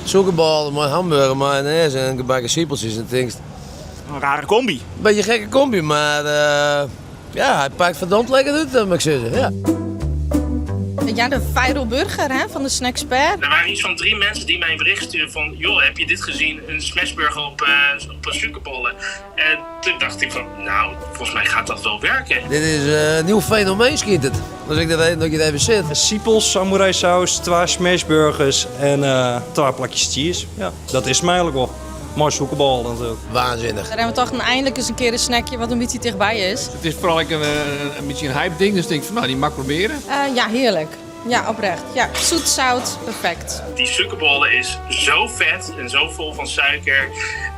Sûkerbôle mei hamburger, mayonaise en gebakken sipeltsjes en tinkst. In rare komby. Beetje gekke komby, mar ja, hy pakt ferdomd lekker út, moat ik sizze. Ja. Ja, de Viral Burger, hè, van de Snackspert. Er waren iets van drie mensen die mij een bericht stuurden van... joh, heb je dit gezien? Een smashburger op een sûkerbôle. En toen dacht ik van, nou, volgens mij gaat dat wel werken. Dit is een nieuw fenomeen, schiet het. Als ik dat even, dat je het even zit. Sipels, samurai saus, twee smashburgers en twee plakjes cheese. Ja, dat is hem eigenlijk wel. Mooi sûkerbôle natuurlijk. Waanzinnig. Daar hebben we toch eindelijk eens een keer een snackje wat een beetje dichtbij is. Het is vooral ook een beetje een hype ding, dus ik denk van nou, die mag ik proberen. Ja, heerlijk. Ja, oprecht. Ja, zoet, zout, perfect. Die sûkerbôle is zo vet en zo vol van suiker.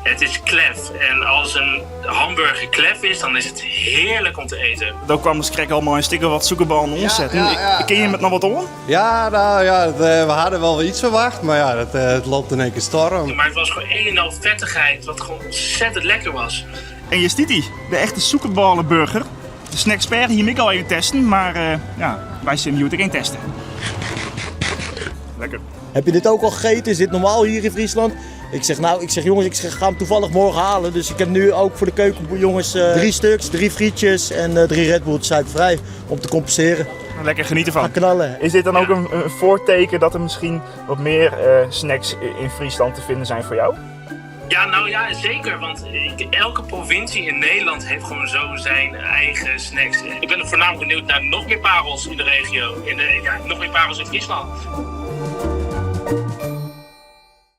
Het is klef. En als een hamburger klef is, dan is het heerlijk om te eten. Dan kwam de krek allemaal een stikker wat sûkerbôlen omzetten. Ken je het nog wat om? Ja, nou ja, we hadden wel iets verwacht, maar ja, het loopt in één keer storm. Maar het was gewoon een en al vettigheid, wat gewoon ontzettend lekker was. En je ziet die, de echte sûkerbôleburger. De Snackspert hier ik al even testen, maar ja, wij zijn hier ook één testen. Lekker. Heb je dit ook al gegeten? Is dit normaal hier in Friesland? Ik zeg, nou, ik zeg, jongens, ik zeg, ga hem toevallig morgen halen. Dus ik heb nu ook voor de keukenjongens 3 stuks, 3 frietjes en 3 Red Bull suikervrij om te compenseren. Lekker genieten van. Ga knallen. Is dit dan ook een voorteken dat er misschien wat meer snacks in Friesland te vinden zijn voor jou? Ja, nou ja, zeker. Want elke provincie in Nederland heeft gewoon zo zijn eigen snacks. Ik ben voornamelijk benieuwd naar nog meer parels in de regio. Nog meer parels in Friesland.